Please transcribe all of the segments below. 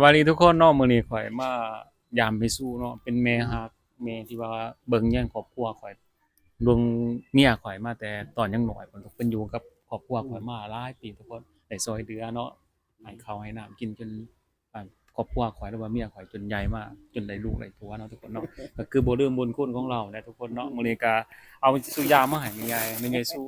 ສະບາຍດີທຸກຄົນເນາະ, ມື້ນີ້ຂ້ອຍມາຢາມແມ່ຊູເນາະ, ເປັນແມ່ຮັກ ແມ່ທີ່ວ່າເບິ່ງແຍງຄອບຄົວຂ້ອຍ, ເບິ່ງເມຍຂ້ອຍມາແຕ່ຕອນຍັງນ້ອຍພຸ້ນ, ເພິ່ນຢູ່ກັບຄອບຄົວຂ້ອຍມາຫຼາຍປີທຸກຄົນ, ໄດ້ຊ່ອຍເຫຼືອເນາະ, ໃຫ້ເຂົ້າໃຫ້ນ້ຳກິນຈົນ ອ່າ ຄອບຄົວຂ້ອຍ ຫຼືວ່າເມຍຂ້ອຍຈົນໃຫຍ່ມາ ຈົນໄດ້ລູກໄດ້ຜົວເນາະທຸກຄົນເນາະ, ກໍຄືບໍ່ລືມບຸນຄຸນຂອງລາວແຫຼະທຸກຄົນເນາະ. ມື້ນີ້ກໍເອົາສຸຢາມາໃຫ້ແມ່ໃຫຍ່ ແມ່ໃຫຍ່ສູ້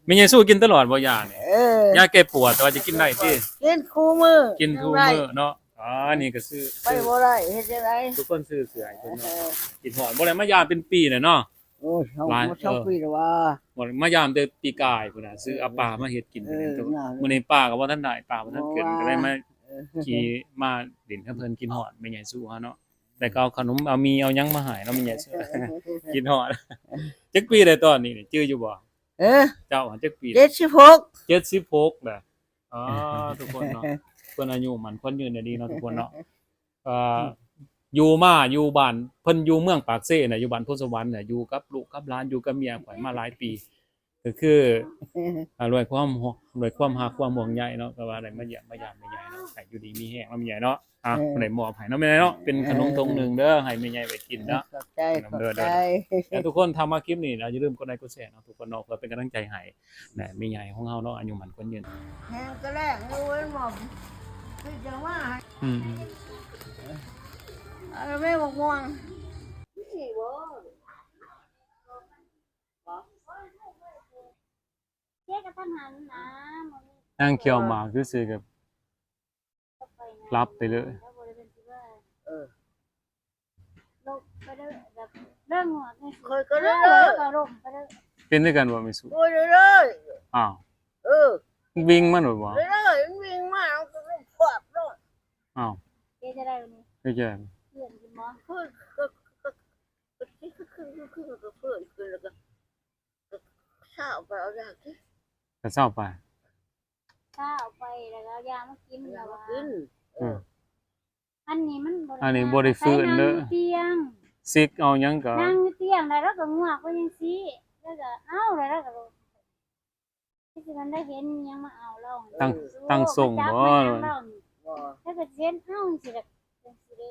ແມ່ໃຫຍ່ສູ້ກິນຕະຫຼອດບໍ່ຢານີ້? ເອີ ຢາແກ້ປວດ ແຕ່ວ່າຈະກິນໄດ້ຕິ? ກິນຄູ່ມື້ ກິນຄູ່ມື້ເນາະ. ອໍ ອັນນີ້ກໍຊື້ ໄປບໍ່ໄດ້ ເຮັດຈັ່ງໃດ? ທຸກຄົນຊື້ເສື້ອໃຫ້ເພິ່ນເນາະ. ເອີ ຄິດຮອດ ບໍ່ໄດ້ມາຢາມເປັນປີແລ້ວເນາະ. ໂອ້ຍ ເຮົາ ຫຼາຍ ມາສອງ ເອີ ປີແລ້ວວ່າ ບໍ່ໄດ້ມາຢາມແຕ່ປີກາຍພຸ້ນນະ, ຊື້ເອົາປາມາເຮັດກິນ. ເອີ ມື້ນີ້ປາກໍບໍ່ທັນໄດ້ ປາບໍ່ທັນຂຶ້ນ ບໍ່ວ່າ ກໍໄດ້ມາ ເອີ ຂີ່ມາຫຼິ້ນກັບເພິ່ນ. ຄິດຮອດແມ່ໃຫຍ່ສູ້ເຮົາເນາະ, ແລ້ວກໍເອົາຂະໜົມ ເອົາໝີ່ ເອົາຫຍັງມາໃຫ້ເນາະແມ່ໃຫຍ່ສູ້. ເອີ ຄິດຮອດ. ຈັກປີແລ້ວຕອນນີ້ ຈື່ຢູ່ບໍ່? ເອີ ເຈົ້າຈັກປີ? ເຈັດສິບຫົກ ເຈັດສິບຫົກແລ້ວ. ອໍ ທຸກຄົນເນາະ ເພິ່ນອາຍຸໝັ້ນຂວັນຍືນດີເນາະທຸກຄົນເນາະ. ເອີ ຢູ່ມາ ຢູ່ບ້ານ ເພິ່ນຢູ່ເມືອງປາກເຊນະ ຢູ່ບ້ານໂພນສະຫວັນນະ, ຢູ່ກັບລູກກັບຫຼານ ຢູ່ກັບເມຍຂ້ອຍມາຫຼາຍປີ, ກໍຄື ອ່າ ດ້ວຍຄວາມ ດ້ວຍຄວາມຮັກຄວາມຫ່ວງໃຍເນາະ, ກໍວ່າໄດ້ມາຢ້ຽມມາຢາມແມ່ໃຫຍ່ເນາະ, ໃຫ້ຢູ່ດີມີແຮງເນາະແມ່ໃຫຍ່ເນາະ. ອ່ະ ເອີ ໄດ້ມອບໃຫ້ເນາະແມ່ໃຫຍ່ເນາະ, ເປັນຂະໜົມຖົງໜຶ່ງເດີ ເອີ ໃຫ້ແມ່ໃຫຍ່ໄວ້ກິນເນາະ. ຂອບໃຈ ຂອບໃຈ. ແລ້ວທຸກຄົນ ຖ້າມັກຄລິບນີ້ນະ ຢ່າລືມກົດໄລກົດແຊເນາະ ທຸກຄົນເນາະ, ເພື່ອເປັນກຳລັງໃຈໃຫ້ ແລະ ແມ່ໃຫຍ່ຂອງເຮົາເນາະ ອາຍຸໝັ້ນຂວັນຍືນ. ແຮງກະແລງຢູ່ເຫັນບໍ່? ຄືຈັ່ງວ່າ ອືມ ອັນແມ່ບັກມ່ວງ ນີ້ບໍ່? ບໍ່ ເຮັດກະທັນຫັນນະ ນາງຂ້ຽວໝາກຊື່ໆ ກໍ ຫຼັບໄປເລີຍ. ເອີ ລົງໄປເດີ ແບບເລື່ອງຫົວນີ້ ຂ້ອຍກໍເລີຍ ເອີ ກໍລົງໄປເດີ. ເປັນຄືກັນບໍ່ແມ່ຊູ? ໂອ້ຍ ເລີຍ ອ້າວ ເອີ ມັນວິ່ງມາໂລດບໍ່? ເລີຍ ມັນວິ່ງມາ ມັນກໍລົງພວບລົງ. ອ້າວ ເຮັດຈັ່ງໃດບັດນີ້? ເຮັດຈັ່ງໃດ? ເພື່ອນຂຶ້ນບໍ່? ເພື່ອນ ກໍ ກໍ ກໍ ກໍ ກໍເພື່ອນຂຶ້ນ ແລ້ວກໍ ກໍ ເຊົ້າໄປເອົາຢາກິນ ກໍເຊົ້າໄປ ເຊົ້າໄປ ແລ້ວກໍເອົາຢາມາກິນ ເອົາຢາມາກິນ. ແລ້ວວ່າ ເອີ ເອີ ອັນນີ້ມັນບໍ່ໄດ້ ອັນນີ້ບໍ່ໄດ້ຟື້ນເດີ ໃສ່ນັ່ງຢູ່ຕຽງ ຊິກເອົາຫຍັງກໍ ນັ່ງຢູ່ຕຽງ ແລ້ວລາວກໍງວກໄປຈັ່ງຊີ້ ແລ້ວກໍເອົາ ແລ້ວລາວກໍລົງ ຄືຊິມັນໄດ້ເຫັນຫຍັງມາເອົາລາວ ຕັ້ງ ເອີ ຕັ້ງຊົງບໍ່ ລາວນີ້ ບໍ່ ແລ້ວກໍຊິເຫັນເອົາຈັ່ງຊີ້ແຫຼະ ຈັ່ງຊີ້ເດ້.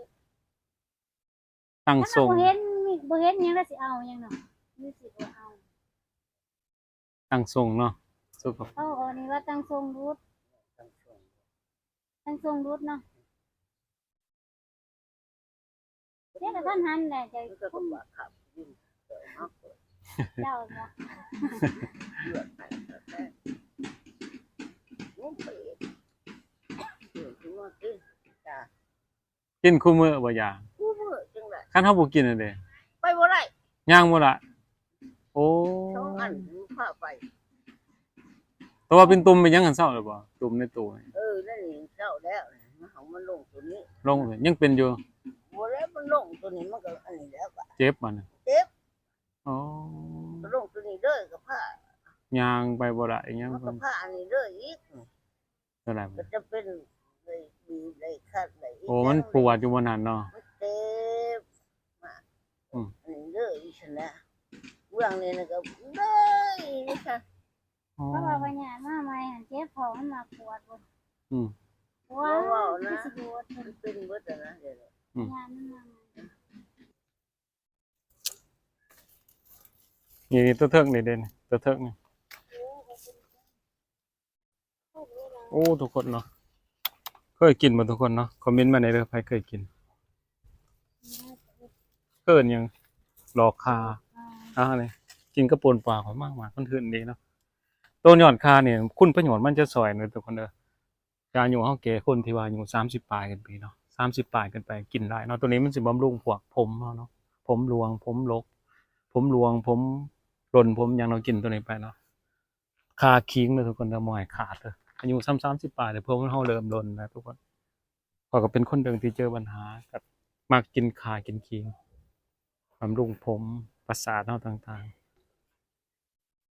ຕັ້ງຊົງ ບໍ່ເຫັນ ບໍ່ເຫັນຫຍັງແລ້ວຊິເອົາຫຍັງເນາະ ຫຼືຊິບໍ່ເອົາ. ຕັ້ງຊົງເນາະ ສຸກ ເອົາ ອັນນີ້ວ່າຕັ້ງຊົງຫຼຸດ ຕັ້ງຊົງຫຼຸດເນາະ. ເຮັດກະທັນຫັນແຫຼະ ເຈົ້າ ມັນກໍຕ້ອງວ່າຂັບຢູ່ ເຈົ້າເນາະ ເລືອດໄປແທ້ ໂອ້ຍ ເອີ ຄືວ່າຄືກະ ກິນຄູ່ມື້ບໍ່ຢາ? ຄູ່ມື້ຈັ່ງໃດ? ຄັນເຮົາບໍ່ກິນຫັ້ນເດ? ໄປບໍ່ໄດ້ ຍ່າງບໍ່ລະ? ໂອ້ ສອງອັນພາໄປ. ແຕ່ວ່າເປັນຕຸ່ມເປັນຫຍັງຫັ້ນເຊົາແລ້ວບໍ່? ຕຸ່ມໃນຕູ້ນີ້ ເອີ ນັ້ນນີ້ເຊົາແລ້ວ ເຮົາມາລົງຕົວນີ້ ລົງ ຍັງເປັນຢູ່? ບໍ່ແລ້ວ ມັນລົງຕົວນີ້ ມັນກໍອັນນີ້ແລ້ວ ເຈັບມັນ ເຈັບ. ອໍ ກໍລົງຕົວນີ້ເລີຍ ກໍພາ ຍ່າງໄປບໍ່ໄດ້ຫຍັງ ມັນກໍພາອັນນີ້ເລີຍອີກ. ເທົ່າໃດ? ກໍຈະເປັນໄດ້ບີບໄດ້ຂັດໄດ້ອີ່ຫຍັງ. ໂອ້ ມັນປວດຢູ່ບ່ອນນັ້ນເນາະ ມັນເຈັບມາກ. ອືມ ອັນນີ້ເລີຍຊັ້ນນະ ເບື້ອງນີ້ນະກໍເລີຍຊັ້ນ. ອໍ ເພາະວ່າພະຍາດມາໃໝ່ຫັ້ນເຈັບທ້ອງ ມັນມັກປວດພຸ້ນ. ອືມ ປວດ ເວົ້ານະ ຄືຊິປວດ ມັນເປັນເບິດຫັ້ນນະ ດຽວນີ້ ອືມ ພະຍາດມັນມາໃໝ່. ນີ້ ນີ້ ຕົວເທິງນີ້ເດ້ ຕົວເທິງນີ້. ໂອ້ ທຸກຄົນເນາະ ເຄີຍກິນບໍ່ທຸກຄົນເນາະ? ຄອມເມັນມາແດ່ເດີ ໃຜເຄີຍກິນ. ເອີ້ນຫຍັງ? ຫຼອກຂ່າ. ອ່າ ນີ້ ກິນກັບປົ່ນປາ ຂ້ອຍມັກ ມັກ ມັນຫື່ນດີເນາະ. ໂຕຍອດຂ່ານີ້ ຄຸນປະໂຫຍດມັນຈະຊ່ອຍເດີທຸກຄົນເດີ. ອາຍຸເຮົາແກ່ ຄົນທີ່ວ່າອາຍຸສາມສິບປາຍຂຶ້ນໄປເນາະ ສາມສິບປາຍຂຶ້ນໄປກິນໄດ້ເນາະ. ໂຕນີ້ມັນຊິບຳລຸງພວກຜົມເຮົາເນາະ ຜົມຫຼວງ ຜົມຫຼົກ ຜົມຫຼວງ ຜົມຫຼົ່ນ ຜົມຫຍັງເນາະ. ກິນໂຕນີ້ໄປເນາະ ຂ່າຂີງເດີທຸກຄົນເດີ ບໍ່ໃຫ້ຂາດເດີ. ອາຍຸສ່ຳສາມສິບປາຍເດີ ເພາະວ່າເຮົາເລີ່ມຫຼົ່ນແລ້ວທຸກຄົນ. ຂ້ອຍກໍເປັນຄົນໜຶ່ງທີ່ເຈີບັນຫາ ກໍມັກກິນຂ່າ ກິນຂີງ ບຳລຸງຜົມ ປະສາດເຮົາຕ່າງ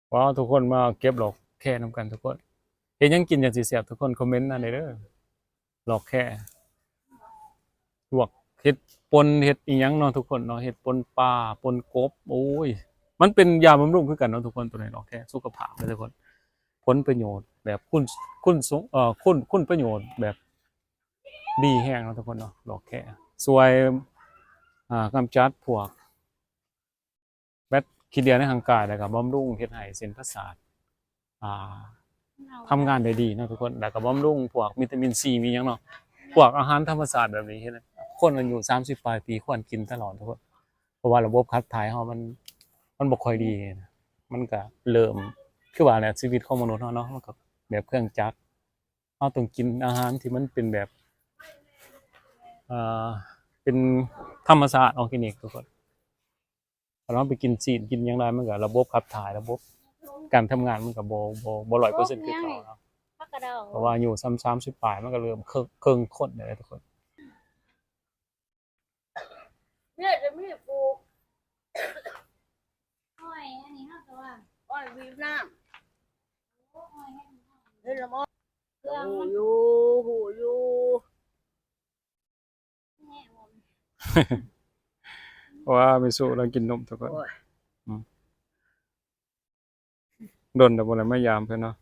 ໆ. ວ້າວ ທຸກຄົນມາເກັບຫຼອກແຄນຳກັນທຸກຄົນ. ເຮັດຫຍັງກິນຈັ່ງຊິແຊບ ທຸກຄົນຄອມເມັນມາແດ່ເດີ. ຫຼອກແຄ ລວກ ເຮັດປົ່ນ ເຮັດອີ່ຫຍັງເນາະທຸກຄົນເນາະ ເຮັດປົ່ນປາ ປົ່ນກົບ. ໂອ້ຍ ມັນເປັນຢາບຳລຸງຄືກັນເນາະທຸກຄົນ ໂຕນີ້ຫຼອກແຄ ສຸຂະພາບເດີທຸກຄົນ. ຜົນປະໂຫຍດແບບຄຸນ ຄຸນ ເອີ ຄຸນ ຄຸນປະໂຫຍດແບບ ດີແຮງເນາະທຸກຄົນເນາະ ດອກແຄ ຊ່ວຍ ອ່າ ກຳຈັດພວກ ແບັກທີເຣຍໃນຮ່າງກາຍ ແລ້ວກໍບຳລຸງເຮັດໃຫ້ເສັ້ນປະສາດ ອ່າ ທຳງານໄດ້ດີເນາະທຸກຄົນ ແລ້ວກໍບຳລຸງພວກວິຕາມິນຊີ ມີຫຍັງເນາະ ພວກອາຫານທຳມະຊາດແບບນີ້ ເຮັດໃຫ້ຄົນອາຍຸສາມສິບປາຍປີຄວນກິນຕະຫຼອດທຸກຄົນ ເພາະວ່າລະບົບຂັບຖ່າຍເຮົາມັນ ມັນບໍ່ຄ່ອຍດີ ມັນກໍເລີ່ມ ຄືວ່າແຫຼະ ຊີວິດຂອງມະນຸດເຮົາເນາະ ມັນກໍແບບເຄື່ອງຈັກ ເຮົາຕ້ອງກິນອາຫານທີ່ມັນເປັນແບບ ເອີ ເປັນທຳມະຊາດ ອອແກນິກທຸກຄົນ ຖ້າເຮົາໄປກິນຊີ້ນກິນຫຍັງຫຼາຍ ມັນກໍລະບົບຂັບຖ່າຍ ລະບົບການທຳງານມັນກໍບໍ່ ບໍ່ ບໍ່ຮ້ອຍເປີເຊັນຄືເກົ່າເນາະ ເພາະວ່າອາຍຸສ່ຳສາມສິບປາຍ ມັນກໍເລີ່ມເຄິ່ງ ເຄິ່ງຄົນແລ້ວທຸກຄົນ. ເນຍຈະມີປູກອ້ອຍ ອັນນີ້ເຮົາກໍວ່າ ອ້ອຍຫວີບນ້ຳ ໂອ້ ອ້ອຍເຮັດ ເຮັດລະໝໍ້ ເຄື່ອງມັນ ຮູ້ຢູ່ ຮູ້ຢູ່ ແນ່ບໍ່ ວ່າແມ່ສູ່ລາວກິນນົມທຸກຄົນ ໂອ້ຍ ອືມ ດົນແລ້ວບໍ່ໄດ້ມາຢາມເພິ່ນເນາະ.